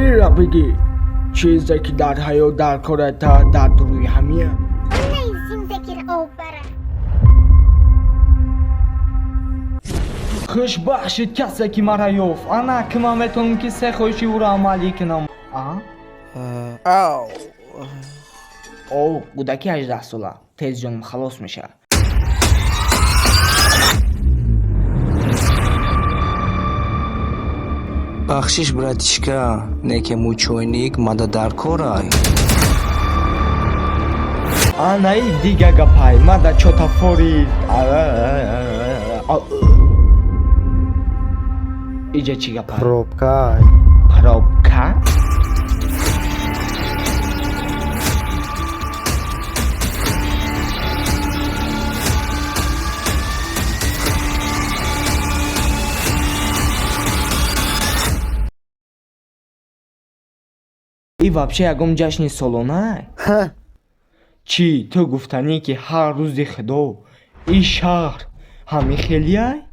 Ира бигӣ, чизе ки дар ҳаёт дар кората дар дуруи ҳамия. Хонаи зиндагиро об бара. Хушбахт шуд касе ки мара ёфт. Ана ки ман метавонам, ки се хоҳиши ӯро амалӣ кунам. А? Ау. О, кӯдаки 18-сола тез ҷонам халос мешавад. Бахшиш, братишка, неке мучойник мада дар корай. Анаи дига гапай мада чотафори. Иҷа чӣ гапай? Пробкай. Пробка. И вообще ягон ҷашни солонай? Ҳа. Чӣ, ту гуфтанӣ, ки ҳар рӯзи худо ин шаҳр ҳамин хелияй?